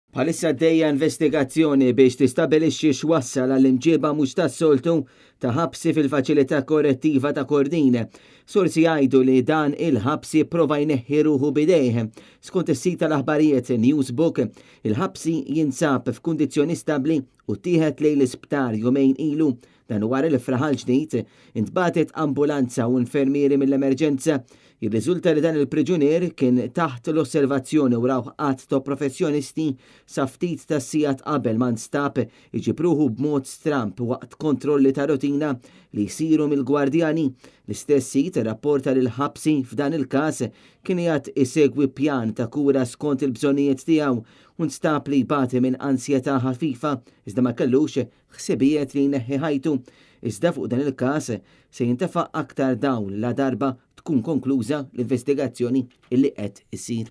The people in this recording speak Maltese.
Bħalissa għaddejja investigazzjoni biex tistabilixxi x'wassal għall-imġiba mhux tas-soltu ta' ħabsi fil-faċilità korrettiva ta' Kordin. Sorsi jgħidu li dan il-ħabsi prova jneħħi ruħu b'idejh. Skont is-sit tal-aħbarijiet Newsbook, il-ħabsi jinsab f'kundizzjoni stabbli u ttieħed lejn l-isptar jumejn ilu. Dan wara li f'Raħal Ġdid intbagħtet ambulanza u infermieri mill-emerġenza. Jirriżulta li dan il-priġunier kien taħt l-osservazzjoni u rawh għadd ta' professjonisti sa ftit tas-sigħat qabel ma nstab iġib ruħu b'mod stramb waqt kontrolli ta' rutina li jsiru mill-gwardjani. L-istess sit irrapporta li l-ħabsi f'dan il-każ kien qiegħed isegwi pjan ta' kura skont il-bżonnijiet tiegħu u nstab li jbati minn ansjetà ħafifa iżda ma kellux ħsibijiet li jneħħi ħajtu, iżda fuq dan il-każ se jintefa' aktar dawl ladarba tkun konkluża l-investigazzjoni illi qed issir.